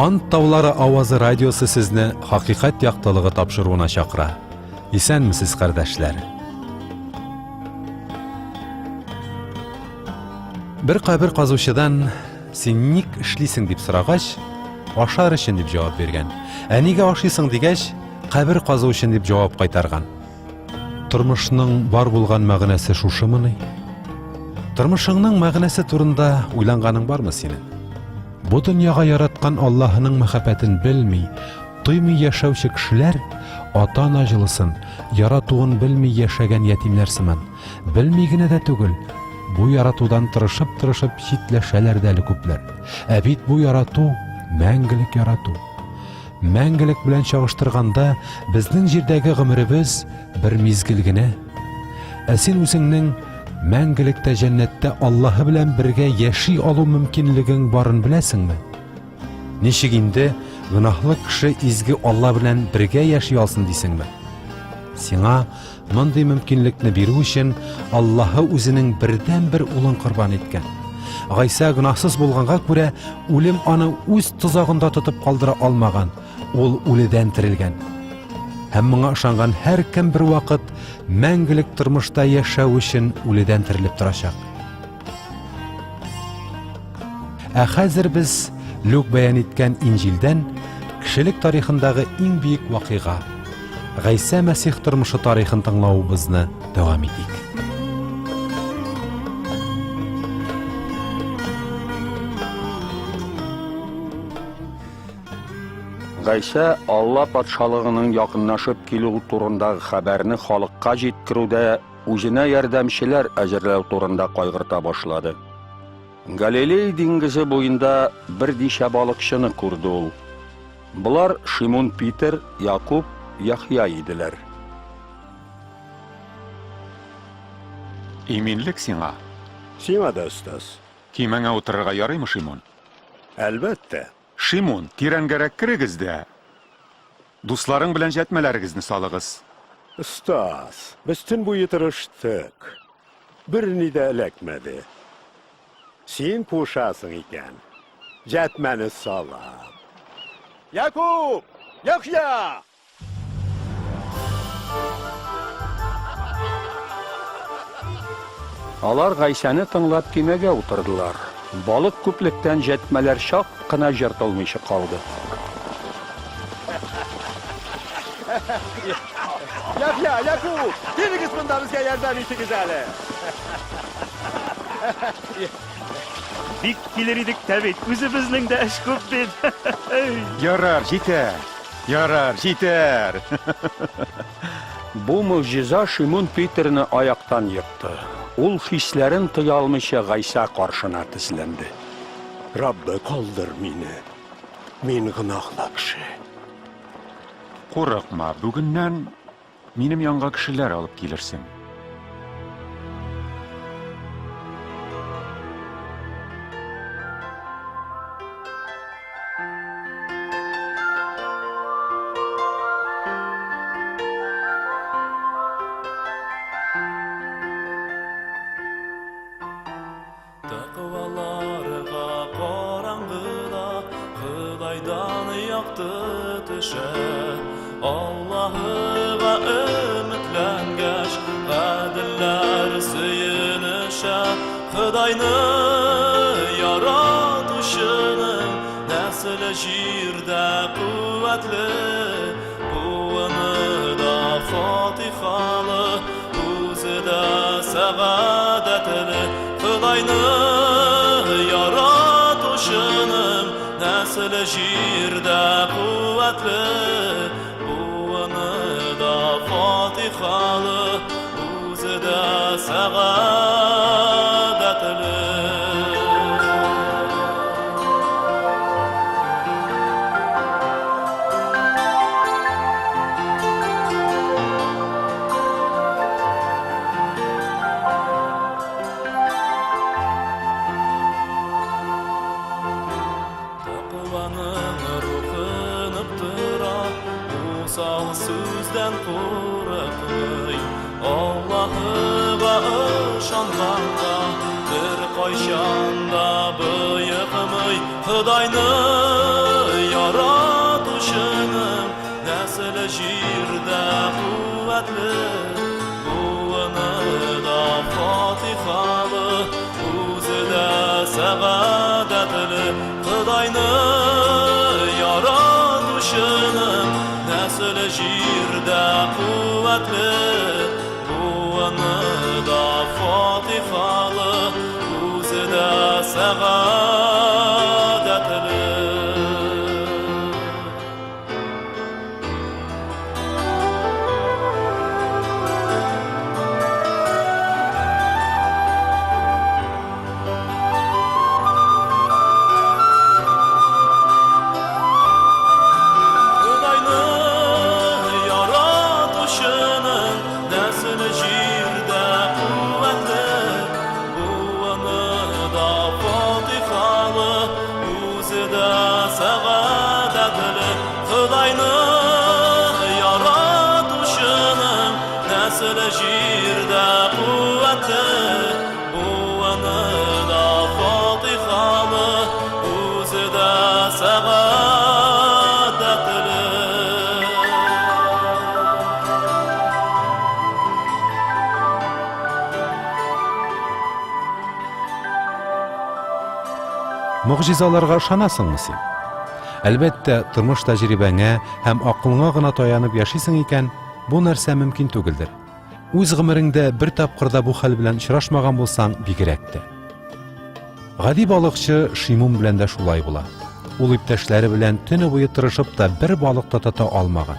Ант таулары авазы радиосы сезне хакыйкать яктылыгы тапшыруына чакыра. Исәнмесез, кардәшләр! Бер кабер казучыдан син ник эшлисең дип сорагач, ашар өчен дип җавап биргән. Ә нигә ашыйсың дигәч, кабер казу өчен дип җавап кайтарган. Тормышның бар булган мәгънәсе шушымыни? Тормышыңның мәгънәсе турында уйланганың бармы синең? Бу дөньяга яраткан Аллаһының мәхәббәтен белми, тоймый яшәүче кешеләр ата-ана җылысын, яратуын белми яшәгән ятимнәр сыман. Белми генә дә түгел, бу яратудан тырышып-тырышып читләшәләр дә әле күпләр. Ә бит бу ярату мәңгелек ярату. Мәңгелек белән чагыштырганда, безнең җирдәге гомеребез бер мизгел генә. Ә син үзеңнең мәңгелектә җәннәттә Аллаһы белән бергә яши алу мөмкинлегең барын беләсеңме? Ничек инде гөнаһлы кеше изге Алла белән бергә яши алсын дисеңме? Сиңа мондый мөмкинлекне бирү өчен Аллаһы үзенең бердән-бер улын корбан иткән. Гайсә гөнаһсыз булганга күрә, үлем аны үз тозагында тотып калдыра алмаган, ул үледән терелгән. Һәм моңа ышанган һәркем бер вакыт мәңгелек тормышта яшәү өчен үледән терелеп торачак. Ә хәзер без Люк бәян иткән Инҗилдән кешелек тарихындагы иң бөек вакыйга Гайсә Мәсих тормышы тарихын тыңлавыбызны дәвам итик. Гайсә Алла патшалыгының якынлашып килү турындагы хәбәрне халыкка җиткерүдә үзенә ярдәмчеләр әзерләү турында кайгырта башлады. Галилей диңгезе буенда берничә балыкчыны күрде ул. Болар Шимун Питер, Якуб, Яхъя иделәр. Иминлек сиңа. Сиңа да, остаз. Көймәңә утырырга ярыймы, Шимун? Әлбәттә. Шимун, тирәнгәрәк керегез дә, дусларың белән җәтмәләрегезне салыгыз. Остаз, без төн буе тырыштык. Берни дә эләкмәде. Син кушасың икән, җәтмәне салам. Якуб! Яхъя! Алар Гайсәне тыңлап көймәгә утырдылар. Балык күплектән җәтмәләр чак кына җыртылмыйча калды. Яхъя, Якуб, килегез монда безгә ярдәм итегез әле. Бик килер идек тә бит, үзебезнең дә эш күп бит. Ярар, җитәр. Ярар, җитәр. Бу могҗиза Шимун Питерны аяктан екты. Ул хисләрен тыя алмыйча Гайсә каршына тезләнде. Раббы, калдыр мине. Мин гөнаһлы кеше. Курыкма, бүгеннән минем янга кешеләр алып килерсең. Тәкъваларга караңгыда Ходайдан якты төшә. Аллаһыга өметләнгәч, гаделләр сөенешә. Ходайны яратучының нәселе җирдә куәтле, буыны да фатихалы. Үзе дә сәгадәтле Ходайны яратучының нәселе җирдә куәтле, буыны да фатихалы, үзе дә сәгадәтле. Тәкъваның рухы нык тора, усал сүздән курыкмый. Аллаһыга ышанганга беркайчан да боекмый. Ходайны нәселе җирдә куәтле, буыны да фатихалы, үзе дә сәгадәтле. Ходайны яратучының нәселе җирдә куәтле, буыны да фатихалы, үзе дә сәгадәтле. Ходайны яратучының нәселе җирдә куәтле, буыны да фатихалы, үзе дә сәгадәтле. Ходайны яратучының нәселе җирдә куәтле, буыны да фатихалы, үзе дә сәгадәтле. Могҗизаларга ышанасыңмы син? Әлбәттә, тормыш тәҗрибәңә һәм акылыңа гына таянып яшисең икән, бу нәрсә мөмкин түгелдер. Үз гомереңдә бер тапкыр да бу хәл белән очрашмаган булсаң, бигрәк тә. Гади балыкчы Шимун белән дә шулай була. Ул иптәшләре белән төне буе тырышып та бер балык та тота алмаган.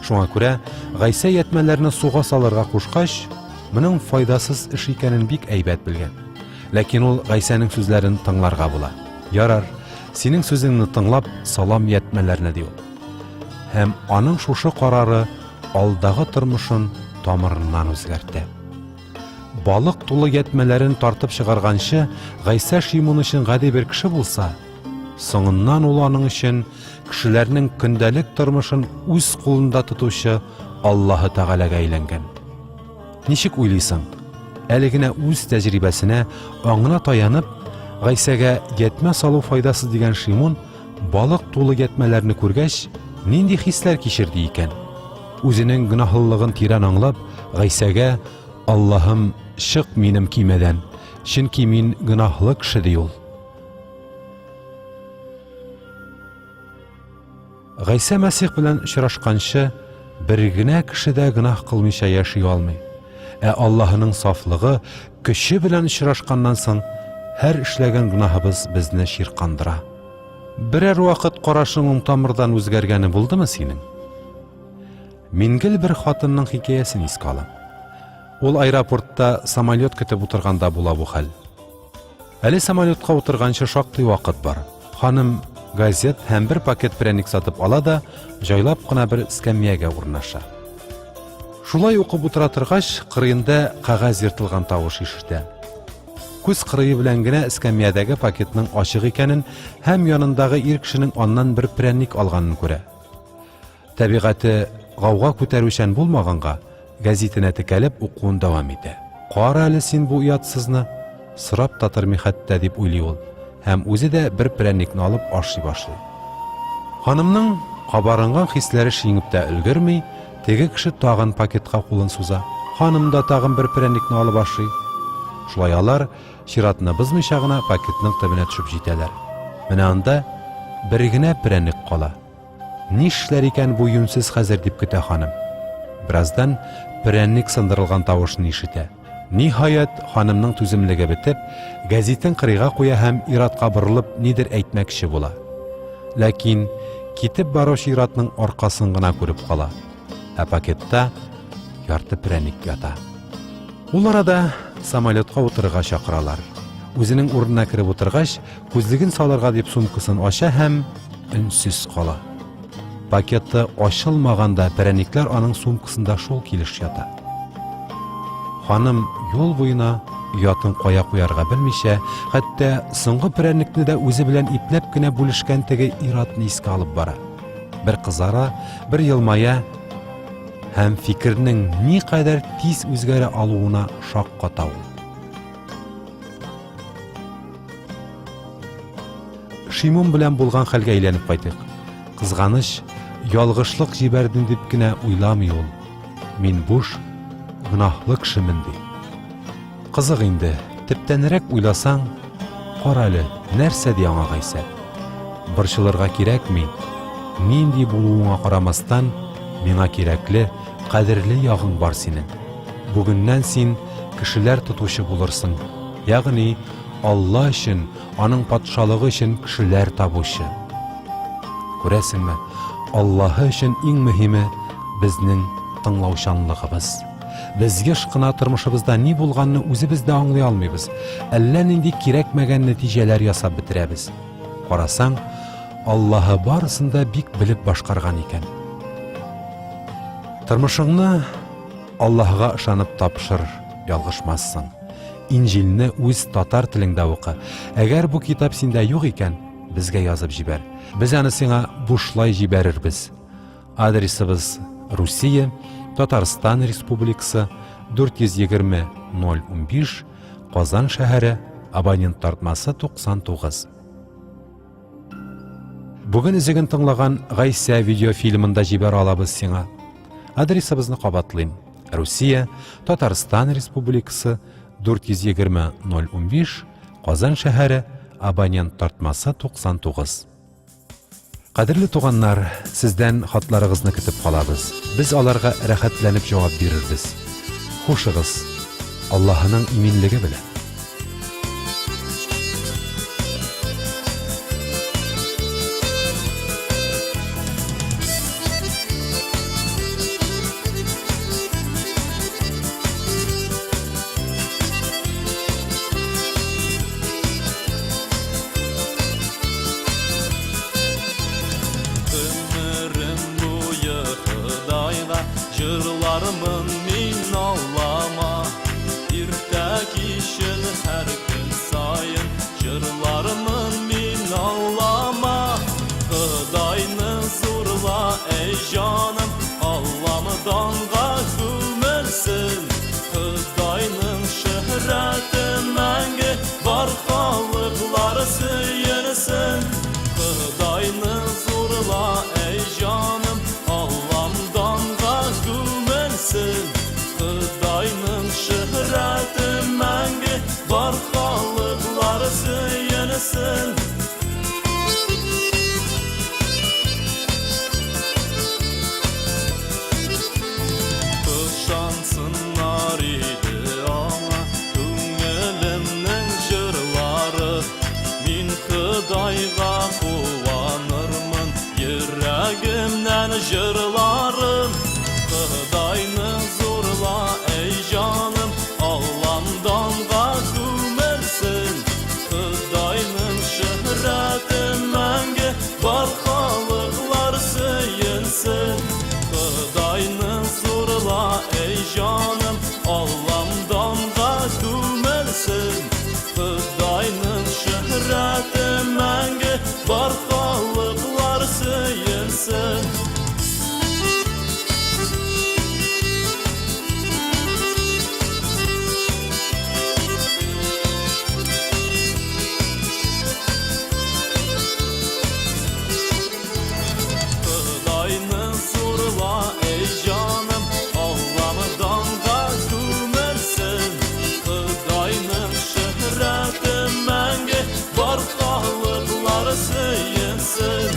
Шуңа күрә Гайсә ятмәләрне суга салырга кушкач, моның файдасыз эш икәнен бик әйбәт белгән. Ләкин ул Гайсәнең сүзләрен тыңларга була. Ярар, синең сүзеңне тыңлап, салам ятмәләрне, ди ул. Һәм аның шушы карары алдагы тормышын тамырыннан үзгәртә. Балык тулы ятмәләрен тартып чыгарганчы, Гайсә Шимун өчен гади бер кеше булса, соңыннан ул аның өчен кешеләрнең көндәлек тормышын үз кулында тотучы Аллаһы Тәгаләгә әйләнгән. Ничек уйлыйсың? Әле генә үз тәҗрибәсенә, аңына таянып, Гайсәгә ятмә салу файдасыз дигән Шимун балык тулы ятмәләрне күргәч, нинди хисләр кичерде икән? Үзенең гөнаһлылыгын тирән аңлап, Гайсәгә, Аллаһым, чык минем кимәдән, чөнки мин гөнаһлы кеше, ди ул. Гайсә Мәсих белән очрашканчы, бер генә кеше дә гөнаһ кылмыйча яши алмый. Ә Аллаһының сафлыгы, көче белән очрашканнан соң, һәр эшләгән гөнаһыбыз безне чиркандыра. Берәр вакыт карашыңның тамырдан үзгәргәне булдымы синең? Мин гел бер хатынның хикәясен искә алам. Ул аэропортта самолет көтеп утырганда була бу хәл. Әле самолетка утырганчы шактый вакыт бар. Ханым газет һәм бер пакет пряник сатып ала да, җайлап кына бер эскәмиягә урнаша. Шулай укып утыра торгач, кырыенда кәгазь ертылган тавыш ишетә. Күз кырые белән генә эскәмиядәге пакетның ачык икәнен һәм янындагы ир кешенең аннан бер пряник алганын күрә. Табигате гауга күтәрүчән булмаганга, гәзитенә текәлеп укуын дәвам итә. Кара әле син бу оятсызны, сорап та тормый хәтта, дип уйлый ул һәм үзе дә бер прәнникне алып ашый башлый. Ханымның кабарынган хисләре шиңеп тә өлгерми, теге кеше тагын пакетка кулын суза. Ханым да тагын бер прәнникне алып ашый. Шулай алар чиратны бозмыйча гына пакетның төбенә төшеп җитәләр. Менә анда бер генә прәнник кала. Нишләр икән бу юньсез хәзер дип көтә ханым. Бераздан прәнник сындырылган тавышын ишетә. Ниһаять, ханымның түземлеге бетеп, гәзитен кырыйга куя һәм ир-атка борылып нидер әйтмәкче була. Ләкин китеп баручы ир-атның аркасын гына күреп кала. Ә пакетта ярты прәнник ята. Ул арада самолетка утырырга чакыралар. Үзенең урынына кереп утыргач, күзлеген салырга дип сумкасын ача һәм өнсез кала. Пакеты ачылмаганда прәникләр аның сумкасында шул килеш ята. Ханым юл буена оятын кая куярга белмичә, хәтта соңгы прәнекне дә үзе белән ипләп кенә бүлешкән теге ир-атны искә алып бара. Бер кызара, бер елмая һәм фикернең никадәр тиз үзгәрә алуына шакката ул. Шимун белән булган хәлгә әйләнеп кайтыйк. Кызганыч, Ялгышлык җибәрдем дип кенә уйламый ул. Мин буш, гөнаһлы кешемен ди. Кызык инде, төптәнрәк уйласаң, кара әле, нәрсә ди аңа Гайсә? Борчылырга кирәкми, нинди булуыңа карамастан, миңа кирәкле, кадерле ягың бар синең. Бүгеннән син кешеләр тотучы булырсың, ягъни Алла өчен, аның патшалыгы өчен кешеләр табучы. Күрәсеңме, Аллаһы өчен иң мөһиме безнең тыңлаучанлыгыбыз. Без еш кына тормышыбызда ни булганны үзебез дә аңлый алмыйбыз. Әллә нинди кирәкмәгән нәтиҗәләр ясап бетерәбез. Карасаң, Аллаһы барысын да бик белеп башкарган икән. Тормышыңны Аллаһыга ышанып тапшыр, ялгышмассың. Инҗилне үз татар телеңдә укы. Әгәр бу китап синдә юк икән, безгә язып җибәр. Без аны сиңа бушлай җибәрербез. Адресыбыз Русия, Татарстан Республикасы, 420 015, Казан шәһәре, абонент тартмасы 99. Бүген өзеген тыңлаган Гайсә видеофильмын да җибәрә алабыз сиңа. Адресыбызны кабатлыйм. Русия, Татарстан Республикасы, 420 015, Казан шәһәре, абонент тартмасы 99. Кадерле туганнар, сездән хатларыгызны көтеп калабыз. Без аларга рәхәтләнеп җавап бирербез. Хушыгыз. Аллаһының иминлеге белән. Өмерем буе Ходайга җырлармын мин Аллама. Иртә кичен һәр көн саен җырлармын мин Аллама. Ходайны зурла, әй җаным, Аллам данга күмелсен. Ходайның шөһрәте мәңге бар халыклар сөенсен. Ходайны зурла, әй җаным, Аллам данга күмелсен. Ходайның шөһрәте мәңге бар халыклар сөенсен. Ышансыннар иде аңа күңелемнең җырлары. Мин Ходайга куанырмын, йөрәгемнән җырларым. Ходайны зурла, әй җаным, Аллам данга күмелсен. Ходайның шөһрәте мәңге бар халыклар сөенсен. Ходайны зурла, әй җаным, Аллам данга күмелсен. Ходайның шөһрәте мәңге бар халыклар сөенсен. Ходайны зурла, әй җаным, Аллам данга күмелсен. Ходайның шөһрәте мәңге бар халыклар сөенсен.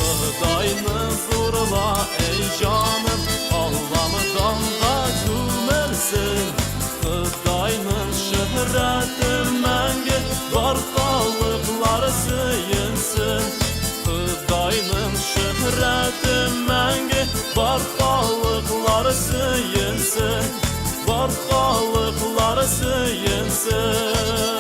Ходайны зурла, әй җаным, Аллам данга күмелсен. Ходайның шөһрәте мәңге бар халыклар сөенсен. Ходайның шөһрәте мәңге бар халыклар сөенсен. Бар халыклар сөенсен.